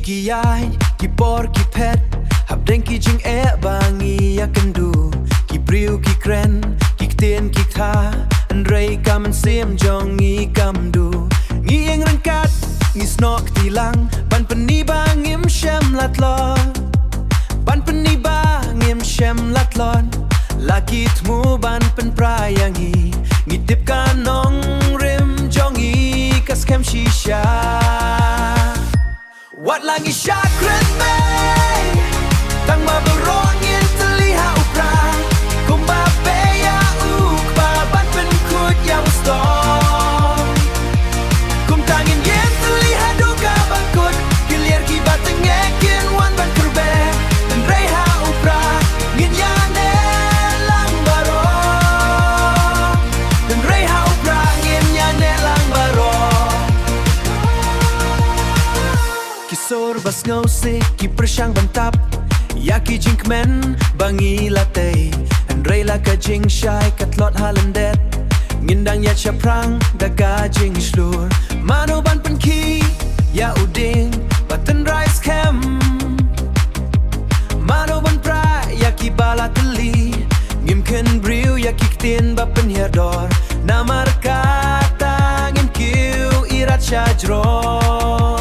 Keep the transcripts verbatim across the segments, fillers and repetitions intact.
Ki ïaid, ki por, ki phet, hapdeng ki jingeh ba ngi ïakynduh. Ki briew, ki kren, ki ktien, ki ktha, hynrei ka mynsiem jong ngi kam duh. Ngi ïeng ryngkat, ngi snoh kti lang, ban pyni ba ngim shem latlot. Ban pyni ba ngim shem latlot, la ki thmu ban pynpra ïa ngi. Ngi tip ka nongrim jong ngi ka skhem shisha. Wat la ngi shah kren beit, tang ba baroh ngin tylli ha u Prah. Kumba phi ïa u kpa ban pynkhuid ïa u Storm. Kumta ngin ïeng tylli haduh kaba kut, ki liar kiba tyngeh kin wan ban kyrpad. Hynrei ha u Prah ngin ïaineh lang baroh. Hynrei ha u Prah ngin ïaineh lang baroh. Ki sur ba sngewsih, ki pyrshang ban tap ïa ki jingkmen ba ngi la tei. Hynrei la ka jingshai ka tlot ha lyndet, ngin dang ïaid shaphrang da ka jingshlur. Mano ban pynkhih ïa u dieng ba tynrai skhem? Mano ban pra ïa kiba la tylli? Ngim kheiñ briew ïa ki ktien ba pynhiar dor, namar kata ngim kiew irat shajrong.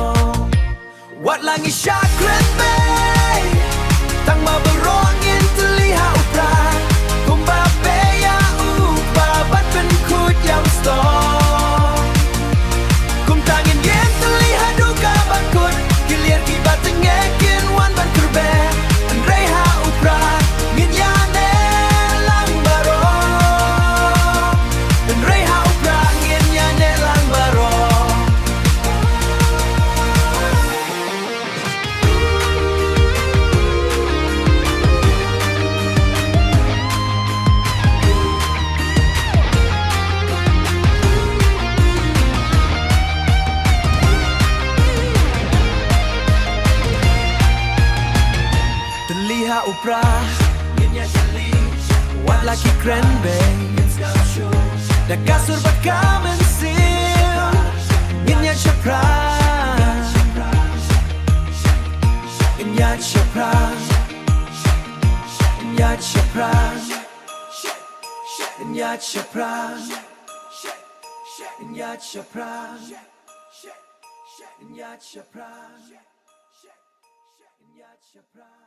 Wat la ngi shah kren beit, tang ba baroh ngin tylli ha u Prah. Kumba phi ïa u kpa ban pynkhuid ïa u Storm. Kumta ngin ïeng tylli haduh kaba kut, ki liar kiba tyngeh kin wan ban kyrpad. Hynrei ha u Prah ngin ïaineh lang baroh. Hynrei ha u Prah ngin ïaineh lang baroh. Tylli ha u Prah, wat la ki kren beit, da ka sur bad ka mynsiem, ngin ïaid shaphrang. Ngin ïaid shaphrang. Ngin ïaid shaphrang. Ngin ïaid shaphrang. Ngin ïaid shaphrang. Ngin ïaid shaphrang.